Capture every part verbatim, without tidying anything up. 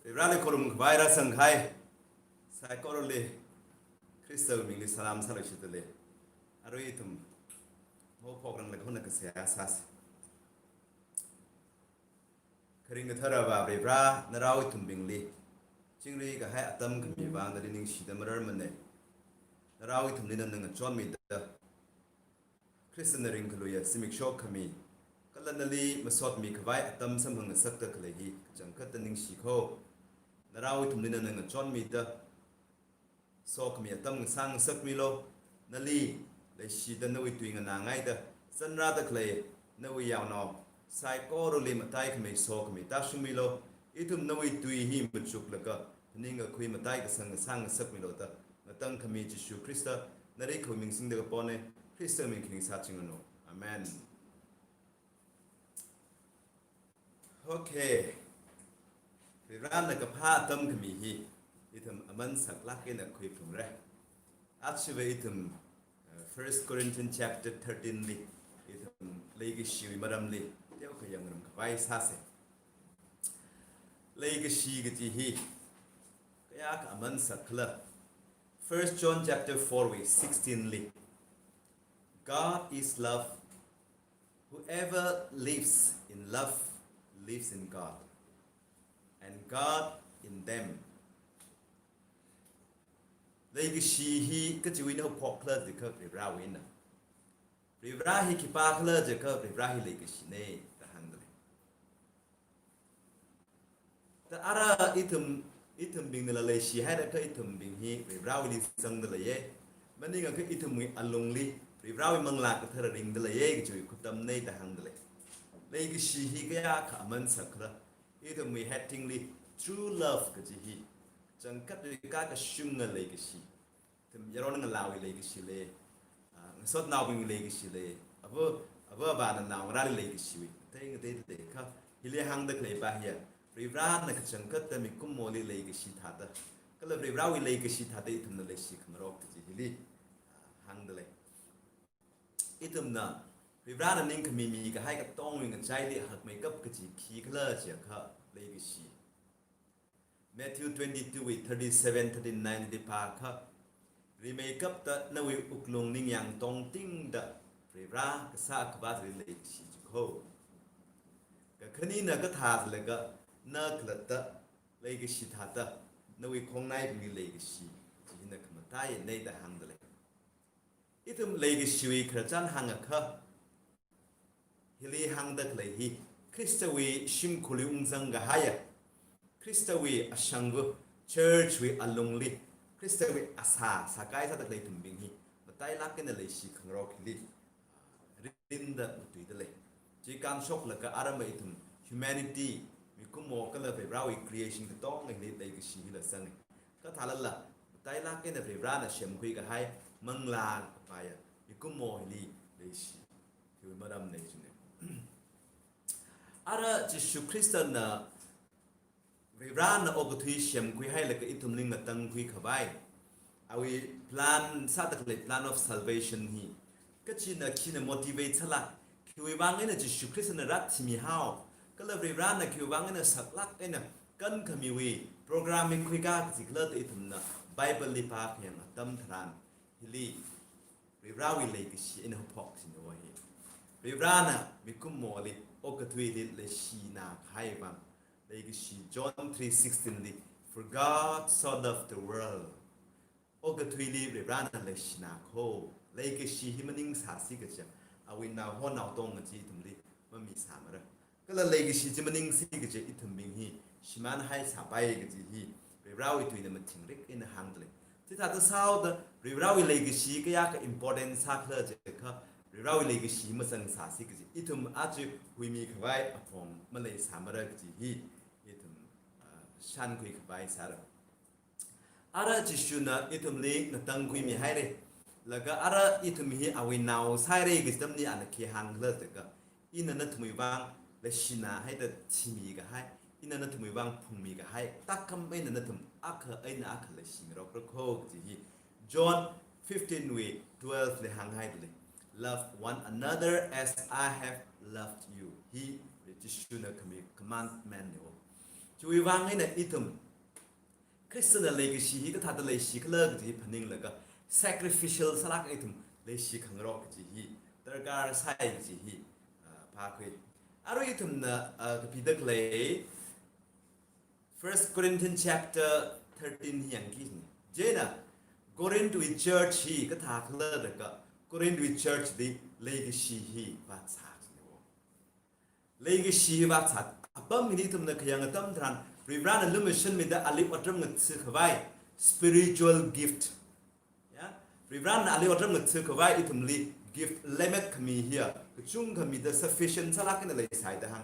Vareli khorumkhavai rāsangkahai saikorali Khristawui mingli salam sāluishitdalei. Arui ithum maphokranglaga hona kasā sāsa. Kharing kathara Avā Vare, narao ithumbingli chingri kahai atam khami vang nali ningshida mararmana. Narao ithumli nana ngachonmida Khristana ringkaluiya zimiksho khami, kala nali masotmikhavai atam samphang ngasakda khalei hi kachangkhatta ningshikho. Narao ithumli nana ngachonmida sokhami atam ngasang ngasakmilu. Nali leishida nawui tui nganāngaida zanrada khalei nawui yaonao saikorali mataikhamei sokhami tāshungmilu. Ithum nawui tui hi machuklaga phaningkakhui mataikasang ngasang ngasakmilu da ngatangkhami Jishu Khrista nali khawui ming singda kapona. Khristawui ming khani sāchingranu. Amen. Okay. Varena kaphā atam khami hi ithum aman saklāk eina khuiphungra. Achiva ithum, uh, First Corinthians chapter thirteen li ithum leikashiwui maramli teokha yangngarumkhavai sāsa. Leikashi kaji hi kayākha aman sakkhala. First John chapter four wui sixteen li, "God is love. Whoever lives in love lives in God, and God in them." Leikashi hi kachiwuina haophokkhala jiakha Varivarawuina. Varivara hi khipākhala jiakha Varivara hi leikashina da hāngdalei. Da ara ithum, ithumbingnala leishihailaga ithumbing hi Varivarawuili zangdaleiya. Maningakha ithumwui alungli Varivarawui Manglā Kathara ringdaleiya kajiwui khottamna da hāngdalei. Leikashi hi kayākha aman sakkhala. Ithumwui heading li true love kaji hi kachangkhatwui kakashunga leikashi. Ithum yaron ngalāwui leikashi lei, ah, ngasotnaobingwui leikashi lei, ava, ava avā naongarāli leikashiwui teingatei lei kha, hili hāngda khaleipa hiya Varivarana kachangkhatta mikumoli leikashi thāda, kala Varivarawui leikashi thāda ithumna leishi khangarok kaji hili, ah, hāngdalei. Ithumna Varivarana ningkhami mikahai katongwui ngachaili hakmeikap kaji khikhala jiakha leikashi. Matthew twenty-two wui thirty-seven, thirty-nine li pākha, "Rimeikapta nawui wuklung ningyāng tongtingda Varivara kasā Akhavāli leikashi chikho. Kakhanina kathā laga na khalatta leikashi thāda nawui khongnaibingli leikashi, chi hina khamataiyana" da hāngdalei. Ithum leikashiwui khararchan hāngakha, hili hāngda khalei hi Khristawui shimkhurli ungzang kahaiya, Khristawui ashangva, church wui alungli Khristawui asā sākai sāda khalei ithumbing hi matailāk eina leishi khangarok hili rinda matuidalei. Chi kānshoklaga arama ithum humanity, mikumo kala Varivarawui creation katonga hili leikashi hila zanga. Kathālala, matailāk eina Varivarana semkhui kahai manglā kapaiya mikumo hili leishi, hiwui maramna china. Ara Jishu Khristana Varivarana okathui semkhuihailaga ithumli ngatangkhui khavai, awui plan sāda khalei plan of salvation hi kachina khina motivate sāla, khiwui vang eina Jishu Khristana rāthimihao, kala Varivarana khiwui vang eina saklāk eina kankhamiwui program hi khuikā kaji khala da ithumna Bible li pākhayang atam tharan, hili Varivarawui leikashi eina haophokshina hi. Varivarana mikumoli okathuili leishina kahai vang, leikashi John three sixteen li, "For God so loved the world." Okathuili Varivarana leishina kho. Leikashi hi maningsāsi kaja, awui nao honao tong kaji ithumli mamisāmara. Kala leikashi chi maningsi kaja ithumbing hi shimānhai sāpai kaji hi Varivarawui tuina mathingrik eina hāngdalei. Chithāda sāhaoda Varivarawui leikashi kayākha important sākhala jiakha, Varivarawui leikashi mazangsāsi kaji, ithum aja huimi khavai apong maleisāmara kaji hi ithum, ah, shānkhui khavai sāra. Ara Jishuna ithumli ngatangkhuimihaira. Laga ara ithum hi awui nao sāhaira kaji atamli ana khi hāngkhala jiakha, ina nathumwui vang leishina haida thimi kahai, ina nathumwui vang phungmi kahai, tākam eina nathum akha eina akha leishingarokra kho kaji hi John fifteen wui twelve li hānghaidalei. "Love one another as I have loved you." Hi Jishuna khami commandment na. Chiwui vang eina ithum Khristana leikashi hi kathāda leishi khala kaji phaninglaga, sacrificial sālāk ithum leishi khangarok kaji hi darkar sai kaji hi, ah, phākhui. Arui ithumna, ah, kapida khalei First Corinthians chapter thirteen hi yangki ni. Chieina Corinth wui church hi kathā khala da ka, Corinth wui church li leikashi hi vātsā ni wo. Leikashi hi vātsā. Apam hili ithumna khayang atam tharan, Varivarana lumashanmida ali otram ngatsi khavai spiritual gift. Ya, Varivarana ali otram ngatsi khavai ithumli gift lemmet khami hiya, kachungkha mida sufficient sālāk eina leisai da hāng.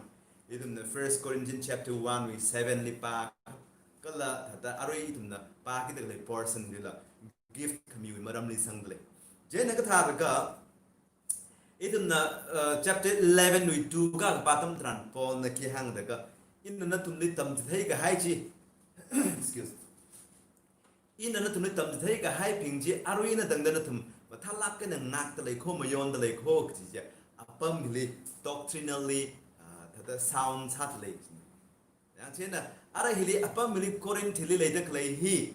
Ithumna First Corinthians chapter one wui seven li pā, kala thāda arui ithumna pākida khalei portion lila gift khamiwui maramli sangda lei. Chieina kathā da ka, ithumna, uh, chapter eleven wui two kapā atam tharan Paulna khi hāng da ka, ina nathumli tamchithei kahai chi, excuse, ina nathumli tamchithei kahaibing chi, arui ina tangda nathum mathālāk eina ngākda lei kho, mayonda lei kho kaji chi, apam hili doctrinally, ah, thāda sound sāda lei. Yang chieina, ara hili apam hili Corinth hili leida khalei hi,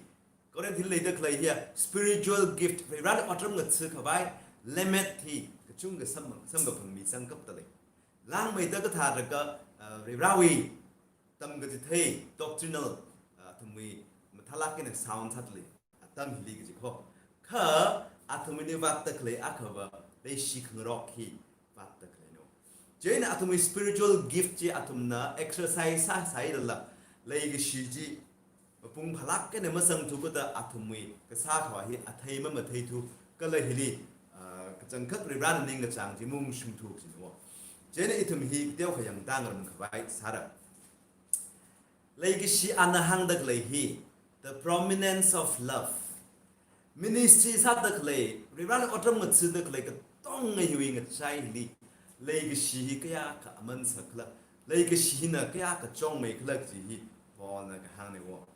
Corinth hili leida khalei hiya spiritual gift, Varivarana otram ngatsi khavai lemmet hi kachungkha sam, samkaphang misangkapta lei. Langmeida kathā da ka, ah, Varivarawui tamkachithei, doctrinal, ah, athumwui mathālāk eina sound sāda lei atam hili kaji kho. Kha athumwuili vātda khalei akhava leishi khangarok hi vātda khalei no. Chieina athumwui spiritual gift chi athumna exercise sāsai lala, leikashi chi mapung phālāk eina masangthu khuda athumwui kasā khavai hi athei mamatheithu, kala hili, ah, kachangkhat Varivarana ningkachāng chi maungshungthu kaji no. Chieina ithum hi teokha yangda ngarum khavai sāra. Leikashi ana hāngda khalei hi, the prominence of love. Ministry sāda khalei, Varivarana otram ngatsida khalei katonga hiwui ngachai hili leikashi hi kayākha aman sākhala, leikashi hina kayākha chongmei khala kaji hi Paulna kahāng ni wo.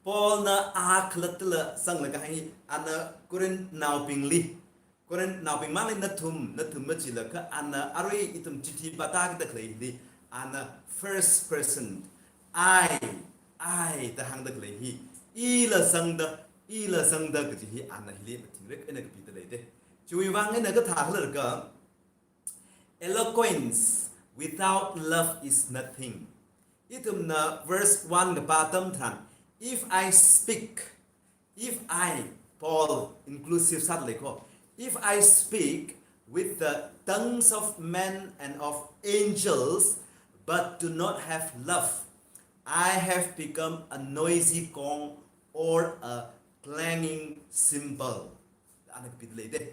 Paulna a khalattala sanglaga hi, ana Corinthnaobingli, Corinthnaobing mangli nathum, nathum machilaga ana arui ithum chithi vātākida khalei hili, ana first person, I, I da hāngda khalei hi, ila sangda, ila sangda kaji hi ana hili mathingrik eina kapida lei de. Chiwui vang eina kathā khala da ka, eloquence without love is nothing. Ithumna verse one kapā atam tharan, if I speak, if I, Paul inclusive sāda lei kho, if I speak with the tongues of men and of angels, but do not have love, I have become a noisy gong or a clanging cymbal. Ana kapida lei de.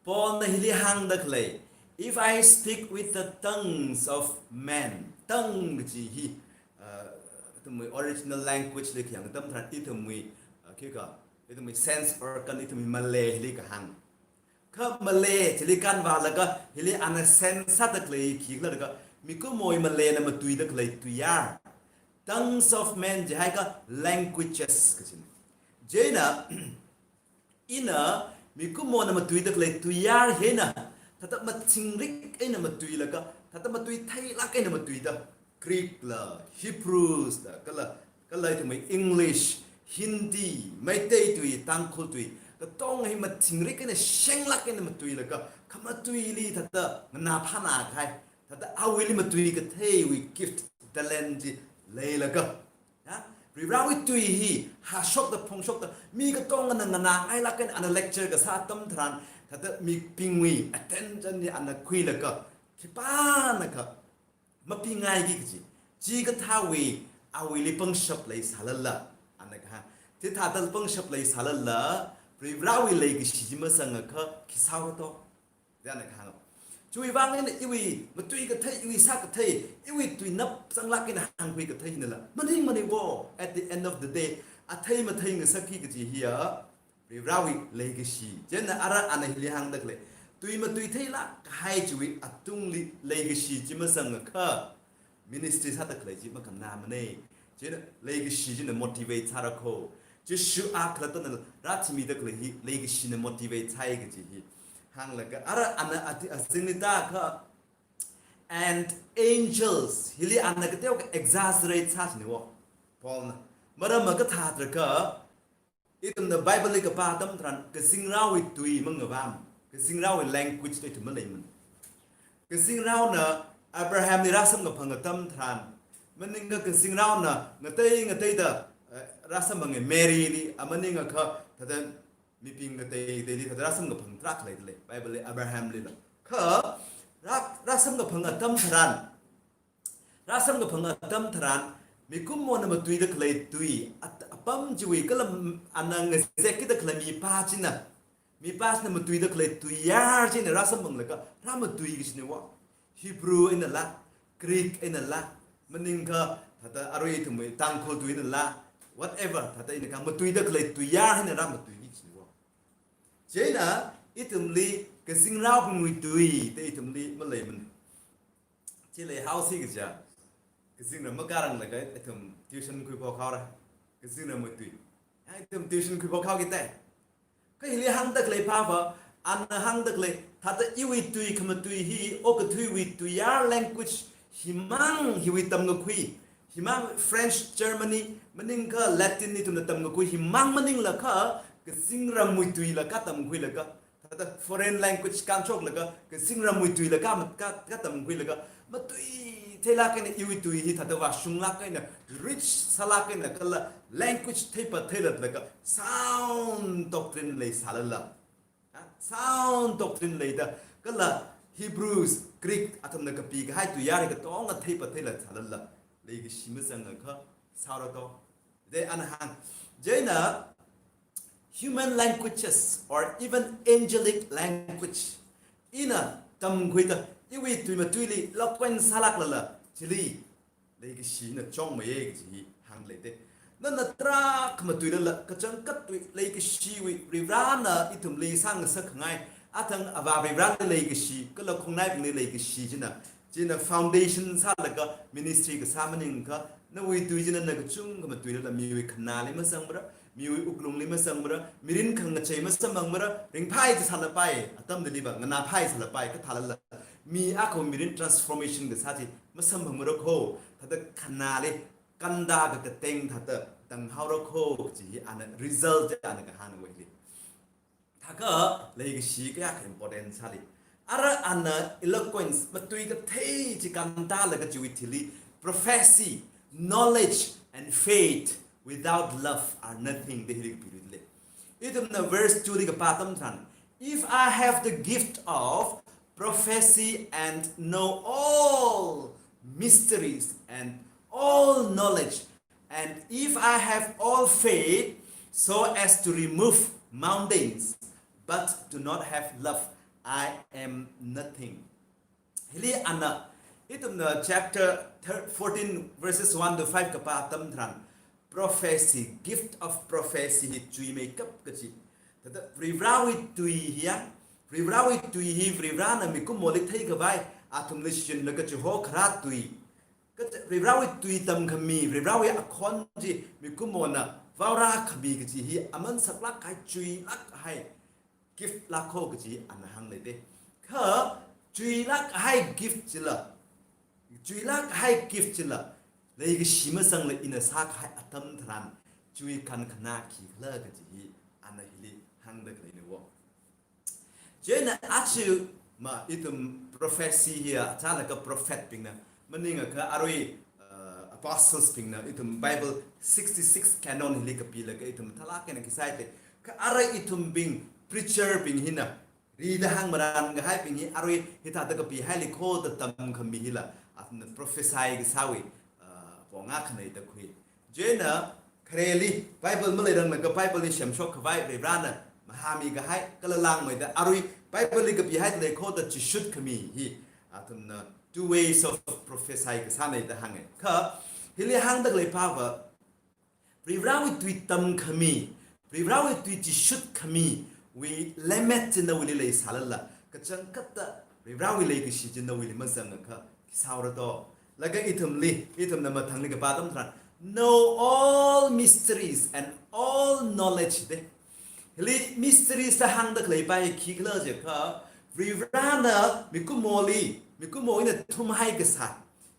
Paulna hili hāngda khalei, if I speak with the tongues of men, tongue kaji hi, uh, ithumwui original language li khayang atam tharan ithumwui, uh, khikha, ithumwui sense organ, ithumwui malei hili kahāng. Kha malei chili kanvālaga hili ana sense sāda khalei khikhala da ka, mikumowui maleina matuida khalei tuiyār. Tongues of men jihaikha languages kaji ni. Chieina, ina mikumona matuida khalei tuiyār hina, thāda mathingrik eina matuilaga, thāda matuitheilāk eina matuida, Greek la, Hebrews la, kala, kala ithumwui English, Hindi, Meitei tui, Tangkhul tui, katonga hi mathingrik eina shenglāk eina matuilaga, khamatuili thāda nganāphānā kahai, thāda awuili matui katheiwui gift, talent chi leilaga, ya, Varivarawui tui hi hāshokta, phongshokta, mi katongana nganāngailāk eina ana lecture kasā atam tharan, thāda mibingwui attention hi ana khuilaga, khipānakha mapingaiki kaji, chikathāwui awuili pangshap leisālala, ana kahāng. Chithāda pangshap leisālala, Varivarawui leikashi chi masangakha khi sāra to. Chieina kahāng. Chiwui vang eina iwui matui kathei, iwui sā kathei, iwui tuinap zanglāk eina hāngkhui kathei nala maningmana wo. At the end of the day, athei mathei ngasakki kaji hiya Varivarawui leikashi. Chieina ara ana hili hāngda khalei, tui matuitheilāk kahai chiwui atungli leikashi chi masangakha ministry sāda khalei chi makannāmana. Chieina leikashi china motivate sāra kho. Jishu a khalattana rāthimida khalei hi leikashina motivate sāi kaji hi hānglaga, ara ana ati azingli tākha, and angels. Hili ana kateokha exaggerate sāchiniwo Paulna. Maram makathā tharakha, ithumna Bible li kapā atam tharan, kazingraowui tui mangavām, kazingraowui language da ithum maleimana. Kazingraona Abrahamli rāsamkaphang atam tharan, maningakha kazingraona ngatei ngateida, eh, rāsamphanga Maryli, a maningakha thāda mibing ngatei ngateili thāda rāsamkaphang tarākha leidalei, Bible li Abrahamlila. Kha rā, rāsamkaphang atam tharan, rāsamkaphang atam tharan, mikumona matuida khalei tui, at-, apam chiwui kala ana ngazekkida khalei mipā china, mipā china matuida khalei tuiyār china rāsamphanglaga rāmatui kachiniwo. Hebrew einala, Greek einala, maningakha thāda arui ithumwui Tangkhul tui einala, whatever, thāda einakha matuida khalei tuiyār hina rāmatui kachiniwo. Chieina ithumli kazingraobingwui tui da ithumli maleimana. Chi leihaosi kaja, kazingram makharanglaga ithum tuition khuiphok haora, kazingramwui tui. Ya, ithum tuition khuiphok haoki tai. Kha hili hāngda khalei phāva, ana hāngda khalei, thāda iwui tui khamatui hi, okathuiwui tuiyār language himang hiwui tamkakhui, himang French, Germany, maningakha Latin ithumna tamkakhui himang maninglaga, kazingramwui tuila katamkhuilaga, thāda foreign language kānshoklaga, kazingramwui tuila ka, ka, katamkhuilaga, matui theilāk eina iwui tui hi thāda vāshunglāk eina, rich sālāk eina kala language theipa theilatlaga, sound doctrine leisālala. Ah, sound doctrine leida, kala Hebrews, Greek, athumna kapikahai tuiyār hi katonga theipa theilat sālala, leikashi mazangakha, sāora to. De ana hāng, chieina human languages or even angelic language ina tamkhuida, iwui tui matuili eloquent sālāklala, chili leikashina chungmeiya kaji hi hāngda lei te. Nana tarākha matuilala, kachangkhat tui leikashiwui, Varivarana ithumli sāngasakkhangai, athang Avā Varivarali leikashi, kala khongnaibingli leikashi china, china foundation sālaga ministry kasā maningakha, nawui tui china na kachungkha matuilala miwui khanāli mazangmara, miwui wuklungli mazangmara, mirin khangachei masamphangmara, ringphai chi sālapai, atamdaliva nganāphai sālapai, kathālala mi akhawui mirin transformation kasā chi masamphangmara kho, thāda khanāli kanda kakateng thāda tanghaora kho kaji hi ana result ana kahāngna hili. Thākha leikashi kayākha important sāli. Ara ana eloquence, matui kathei chi kantalaga chiwui thili, prophecy, knowledge, and faith without love are nothing da hili kapilui lei. Ithumna verse two li kapā atam tharan, "If I have the gift of prophecy and know all mysteries and all knowledge, and if I have all faith so as to remove mountains, but do not have love, I am nothing." Hili ana, ithumna chapter thir-, fourteen verses one to five kapā atam tharan, prophecy, gift of prophecy hi chuimeikap kaji. Thāda Varivarawui tui hi ya, Varivarawui tui hi Varivarana mikumoli theikhavai, athumli shichinlaga chiho kharā tui. Kaja Varivarawui tui tamkhami, Varivarawui akhon chi mikumona vaorākhami kaji hi aman saklāk kahai, chuilāk kahai gift lākho kaji ana hāng lei te. Kha chuilāk kahai gift chila, chuilāk kahai gift chila, leikashi mazangla ina sākahai atam tharan, chiwui kankhanā khikhala kaji hi ana hili hāngda khaleina wo. Chieina achu ma ithum prophecy hiya, chālaga prophet bingna, maningakha arui, uh, apostles bingna, ithum Bible sixty-six canon hili kapilaga ithum thalāk eina khisai te. Kha ara ithumbing, preacher bing hina, rida hāngmaran kahaibing hi arui hithāda kapihaili kho da tamkhami hila, athumna prophecy kasāwui, uh, ponga khanei da khui. Chieina khareli Bible maleiranglaga Bible li semshok khavai Varivarana mahāmi kahai, kala langmeida arui Bible li kapihaida lei kho da chishut khami hi, athumna two ways of prophecy kasānei da hānga. Kha hili hāngda khalei phāva, Varivarawui tui tamkhami, Varivarawui tui chishut khamiwui lemmet chi nawuili leisālala, kachangkhatta Varivarawui leikashi chi nawuili mazangakha, khi sāora to. Laga ithumli, ithumna mathangli kapā atam tharan, "Know all mysteries and all knowledge" de. Hili mysteries da hāngda khalei pa hi khikhala jiakha, Varivarana mikumoli mikumo eina thumhai kasā,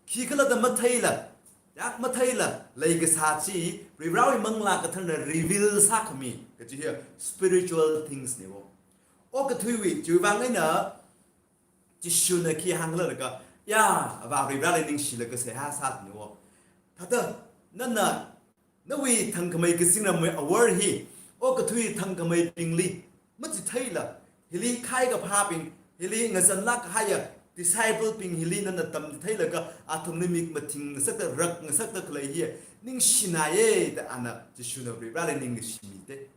khikhala da matheila, yak matheila lei kasā chi, Varivarawui Manglā Katharana reveal sākhami kaji hiya spiritual things niwo. Okathuiwui, chiwui vang eina Jishuna khi hāngkhala laga, ya, Avā Varivarali ningshilaga seihā sāthuwo. Thāda, nana, nawui thangkhamei kazingramwui awor hi, okathui thangkhameibingli machitheila, hili khai kaphābing, hili ngazanlāk kahaiya disciple bing hili nana tamchitheilaga, athumli mik mathing ngasakta, rak ngasakta khalei hi ningshinaye da ana Jishuna Varivarali ningkashi mite.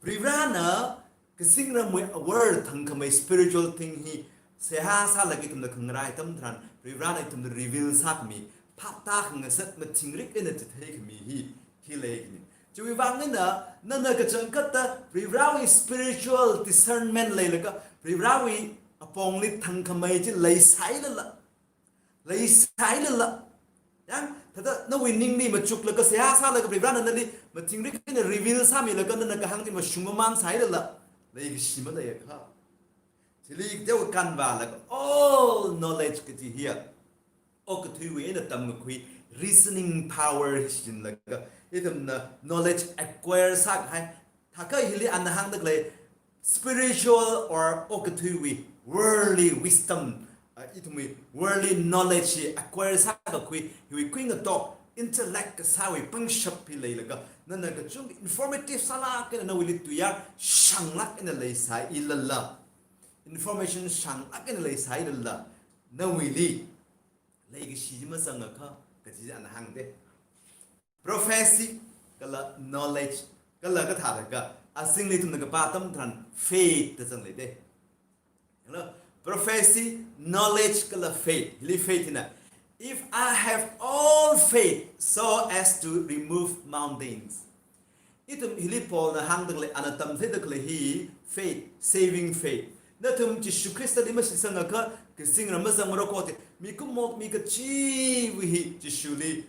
Varivarana kazingramwui awor thangkhamei spiritual thing hi seihā sālaga ithumna khangarai atam tharan, Varivarana ithumli reveal sākhami, phaptā khangasak mathingrik eina chitheikami hi, hi leikami. Chiwui vang eina, nana kachangkhatta Varivarawui spiritual discernment leilaga, Varivarawui apongli thangkhamei chi leisāilala, leisāilala. Yang, thāda nawui ningli machuklaga seihā sālaga Varivarana nali mathingrik eina reveal sāmilaga nana kahāng chi mashung mamān sāilala, leikashi maleiakha. Chili teokha kanvālaga, all knowledge kaji hiya okathuiwui eina tamkakhui reasoning power hi shichinlaga, ithumna knowledge acquire sākahai. Thākha hili ana hāngda khalei spiritual or okathuiwui worldly wisdom, uh, ithumwui worldly knowledge hi acquire sākakhui, hiwui khuingatok intellect kasāwui pangshap hi leilaga, nana kachungkha informative sālāk eina nawuili tuiyār shānglāk eina leisāilala, information shānglāk eina leisāilala, nawuili leikashi chi mazangakha, kaji ana hāngde. Prophecy, kala knowledge, kala kathālaga, azingli ithumna kapā atam tharan faith da zangleide. Hello? Prophecy, knowledge, kala faith. Hili faith hina. If I have all faith so as to remove mountains. Ithum hili Paulna hāngda khalei, ana tamchitheida khalei hi faith, saving faith. Nathum Jishu Khristali mashitsangakha, kazingram mazangmara ko te, mikumo mi kachiwui hi Jishuli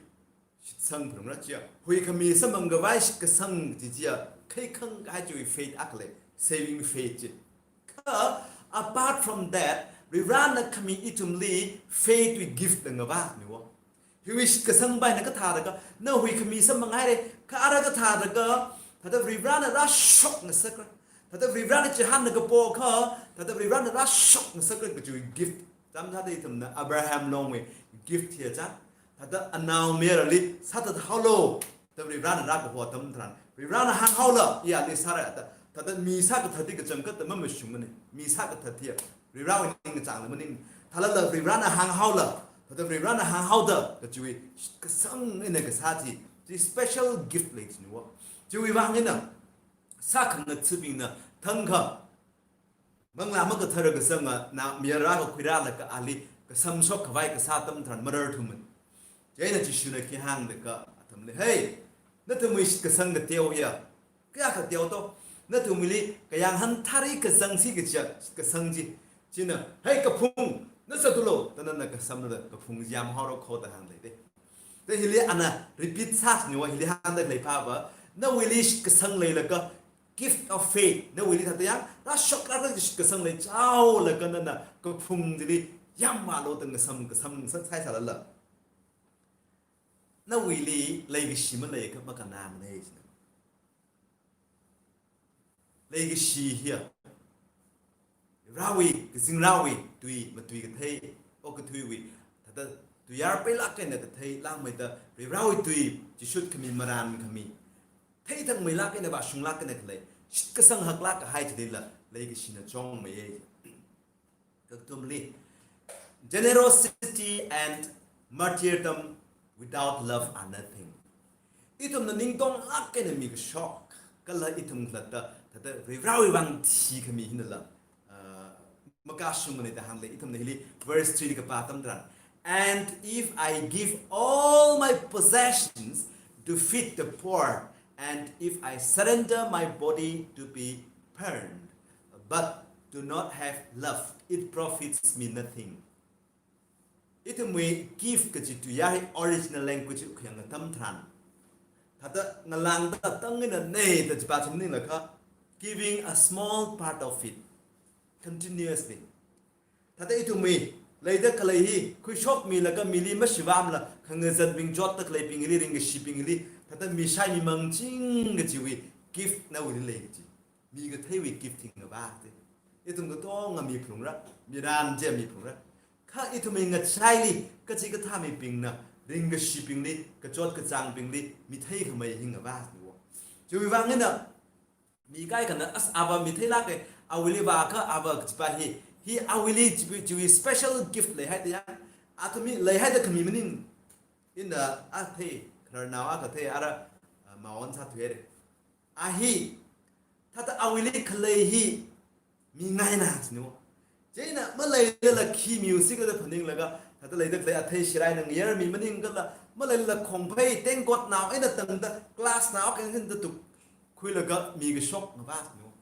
shitsangphalungra chiya. Huikhami samphangkhavai shitkasang chi chiya, khaikhang kahai chiwui faith akha lei, saving faith chi. Kha, apart from that, Varivarana khami ithumli faith wui gift da ngavāmiwo. Hiwui shitkasang paina kathālaga, na huikhami samphanghaire, kha ara kathālaga, thāda Varivarana rāshok ngasakra. Thāda Varivarana chihānna kapokha, thāda Varivarana rāshok ngasakra kajiwui gift. Chāmchāda ithumna Abraham longwui gift hiya chān. Thāda anaomayarali sāthathaolo, da Varivarana rākaho atam tharan, Varivarana hānghaola, iyali sāra da. Thāda mi sākathat hi kachangkhatta mamashungmane. Mi sākathat hiya Varivarawui ningkachāngla maning. Thālala Varivarana hānghaola, thāda Varivarana hānghaoda kajiwui kasang eina kasā chi, chi special gift lei chiniwo. Chiwui vang eina, sākhangathabingna thangkha Manglā makathara kasanga naomayara kakhuirālaga ali kasam shokkhavai kasā atam tharan mararthuman. Chieina Jishuna khi hānglaga athumli, "Hey, nathumwui shitkasang kateo hiya, kayākha teo to? Nathumwuili kayānghan thari kazangsi kachiya shitkasang chi. China, hey kaphung, na zathulo," da nana kasamla kaphung yamhaora ko da hāngleide. Da hili ana repeat sāsniwa, hili hāngda khalei phāva, nawuili shitkasang leilaga, gift of faith, nawuili thāda yang, rāshok rāra shitkasang leichaolaga nana kaphung chili yamvālo da ngasam kasam sa-, saisālala, nawuili leikashi maleiakha makannāmane china. Leikashi hiya Varivarawui, kazingraowui tui matui kathei, okathuiwui, thāda tuiyār peilāk eina kathei, langmeida Varivarawui tui chishut khami, marān khami, theithangmeilāk eina, vāshunglāk eina khalei, shitkasang haklāk kahai chilila leikashina chongmeiye. Kakathumli, generosity and martyrdom without love are nothing. Ithumna ningtonglāk eina mikashok, kala ithum khalatta, thāda Varivarawui vang thikhami hinala, uh, makashungmane da hāngle. Ithumna hili verse three li kapā atam tharan, "And if I give all my possessions to feed the poor, and if I surrender my body to be burned, but do not have love, it profits me nothing." Ithumwui give kaji tuiyār hi original language li khayang atam tharan, thāda ngalāngda tang eina ne da chipā chi maninglaga, giving a small part of it continuously. Thāda ithumwui leida khalei hi khuishokmilaga mili mashivamla khangazanbing, chotta khaleibingli, ringkashibingli thāda mishai mimangching kajiwui gift nawuili lei kaji. Mi katheiwui gift hi ngavāte. Ithum katonga miphalungra, miran chi miphalungra. Kha ithumwui ngachaili kachikathā mibingna, ringkashibingli, kachot kachāngbingli mitheikhamei hi ngavāsniwo. Chiwui vang eina mi kaikhana, as, ava mitheilāke, awuili vākha ava kajipa hi, hi awuili chiwui, chiwui special gift leihaida ya. Athumwui leihaida khami maning. Ina athei, khararnao akha thei ara, ah, maon sāthuire. A hi, thāda awuili khalei hi mingaina siniwo. Chieina maleilala khi music la phaninglaga, thāda leida khalei athei shirai ngayarmi maning kala, maleilala khongphei tengkotnao eina tangda class nao keng hinda tuk khuilaga mi kashok ngavā siniwo.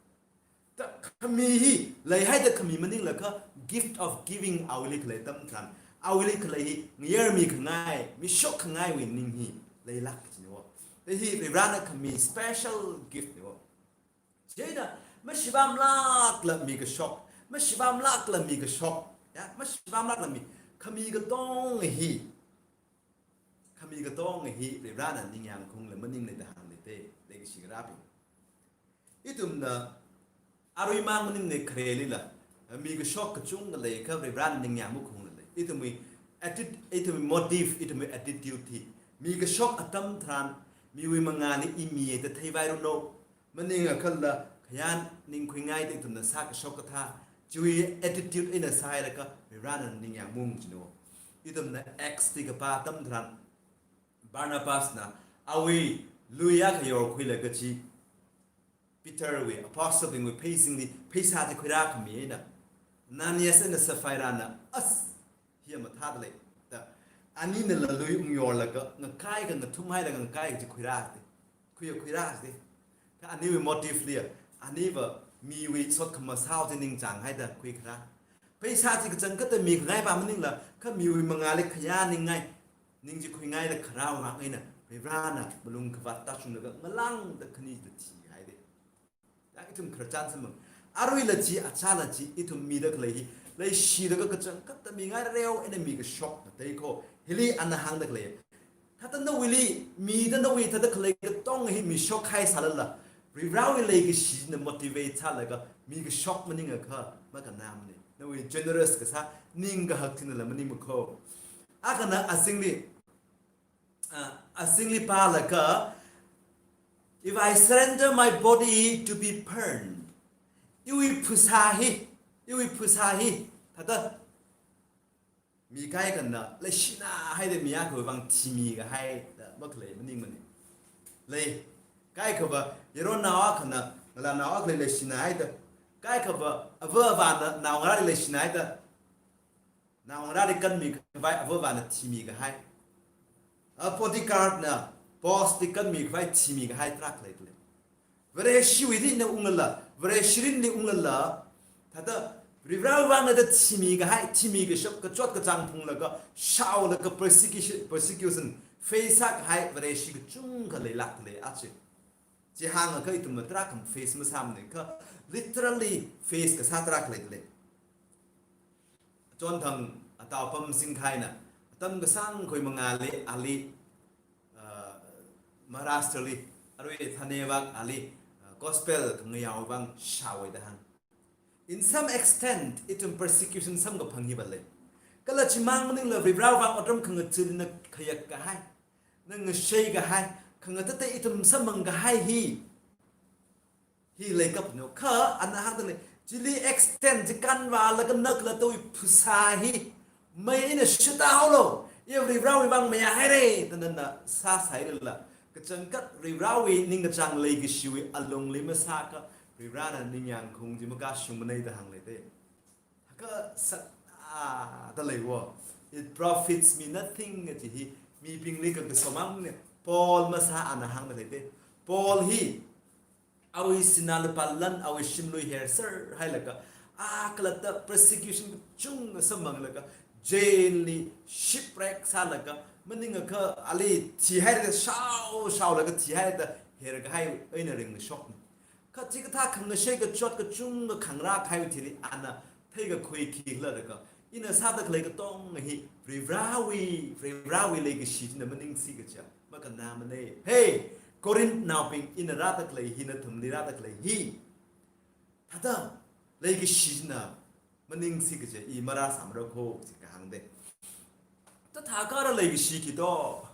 Thāda khami hi, leihaida khami maningla kha gift of giving awuili khalei atam tharan, awuili khalei hi ngayarmi khangai, mishok khangaiwui ning hi leilāk siniwo. Thāda hi Varivarana khami special gift niwo. Chieina mashivamlākla mi kashok, mashivamlākla mi kashok, ya, mashivamlākla mi, khami katonga hi, khami katonga hi Varivarana ningyāng khaungla maningla da hāngleite, leikashi ngarābing. Ithumna aruimang maningla kharelila mi kashok kachungkha lei kha Varivarana ningyāng makhaungla lei. Ithumwui atti-, ithumwui motive, ithumwui attitude hi, mi kashok atam tharan miwui mangāli i miya da theivairuno, maningakhala khayān ningkhuingaida ithumna sākashok kathā, chiwui attitude eina sāhailaga Varivarana ningyāng maung siniwo. Ithumna Acts li kapā atam tharan, Barnabasna awui lui akha yorkhuilaga chi Peterwui, apostlebingwui pheisingli pheisā chi khuirākhami eina, Ananias eina Sapphirana, as, hi mathāda lei, da, aninala lui ungyorlaga, ngakaikha ngathumhailaga ngakaikha chi khuirāte. Khuiya khuirāte. Kha aniwui motive liya, aniva miwui sotkhamasao chi ningchānghaida khuikharā. Pheisā chi kachangkhatta mikhangai pa maningla, kha miwui mangāli khayān ningngai, ning chi khuingaida kharāwui vang eina, Varivarana malung khavāt tāshunglaga ngalāngda khani da thihaide. Ya, ithum khararchan samphang. Aruila chi, achāla chi, ithum mida khalei hi, leishilaga kachangkhatta mingaireo eina mi kashok ngateiko. Hili ana hāngda khalei. Thāda nawuili, mida nawui thāda khalei katonga hi mishok haisālala, Varivarawui leikashina motivate sālaga mi kashok maningakha makannamane. Nawui generous kasā, ning kahak chinala maningmako. Akhana azingli, ah, azingli pālaga, "If I surrender my body to be burned," iwui phasā hi, iwui phasā hi, thāda mi kaikhana leishinahaida mi akhawui vang thimikahai da makhalei maningmane. Lei, kaikhava, yaronnao akhana ngalānao akhali leishinahaida, kaikhava, ava avāna naongarāli leishinahaida, naongarāli kanmikhavai ava avāna thimikahai. A bodyguardna bossli kanmikhavai thimikahai tarākha leidalei. Vareshiwuili na unglala, Vareshi mirinli unglala, thāda Varivarawui vangna da thimikahai, thimikashap, kachot kachāng phunglaga, shaolaga persecution, persecution face sākahai Vareshi kachungkha leilākdalei achi. Chi hāngakha ithumna tarākha face masāmane kha, literally face kasā tarākha leidalei. Chonthang Ataopam Singkhaina, atam kasāngkhawui mangāli, ali, uh, Maharashtra li, arui Thane vak ali, uh, gospel khangayaowui vang shaowe da hāng. In some extent, ithum persecution samkaphang hiva lei. Kala chimang maningla Varivarawui vang otram khangacheena khayakkahai, na ngasheikahai, khangatatei ithum samphangkahai hi, hi leikapno. Kha ana hāngdalei, chili extent chi kanvālaga nakhalattawui phasā hi mei eina shata haolo, i Varivarawui vang meiya haire, da nana sāsāhailala, kachangkhat Varivarawui ningkachāng leikashiwui alungli masākha, Varivarana ningyāng khaung chi makashungmanei da hāngleite. Haka sat a da leiwo. It profits me nothing kaji hi mibingli kakasomang ne. Paul masā ana hāngdaleite. Paul hi awui sinā lupā lan, awui shimlui herser hailaga, a khalatta persecution kachungkha samphanglaga, jail li shipwreck sālaga, maningakha ali thihaida shao shaolaga thihaida herkahai eina ringkashokne. Kha chikathā khangashei kachot kachungkha khangarā kahaiwui thili ana theikakhui khikhala laga, Ina sāda khalei katonga hi Varivarawui, Varivarawui leikashi china maningsi kaja makannāmana. Hey, Corinthnaobing, ina rāda khalei hi, nathumli rāda khalei hi, thāda leikashi china maningsi kaja i marāsāmara kho chi kahāngna. Thāda thākha ara leikashi khi do?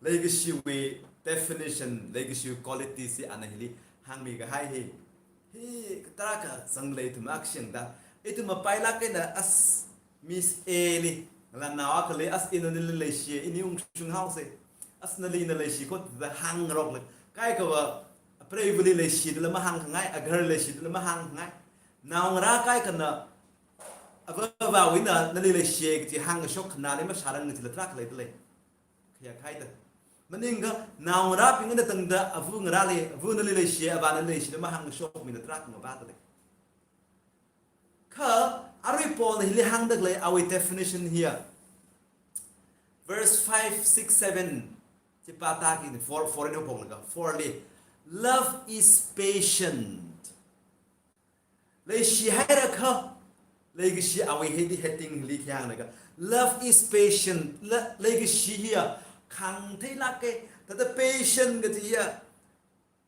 Leikashiwui definition, leikashiwui quality chi ana hili hāngmi kahai hi. Hi tarākha zanglei ithum akshingda, ithum mapailāk eina as Miss A li, ngalānao akhali as ina nali leishi, ini ungshung haosa. As nali ina leishi kho da hāngrokla. Kaikhava, apreivali leishi dala mahāngkhangai, agahar leishi dala mahāngkhangai. Naongarā kaikhana, avā avāwui ina nali leishi kaji hāngkashok khanāli mashārang kajila tarākha leidalei. Khayākhaida. Maningakha naongarābing eina tangda avā ngarāli, avā nali leishi, avā nali leishi da mahāngkashok mina tarākha ngavādalei. Kha arui Paulna hili hāngda khalei awui definition hiya, verse five, six, seven chi pātāki ni, four, four eina haophoklaga, four li. Love is patient. Leishi hairakha, leikashi awui heading, heading hili khi hānglaga, love is patient. Le-, leikashi hiya khāngtheilāka. Thāda patient kaji hiya,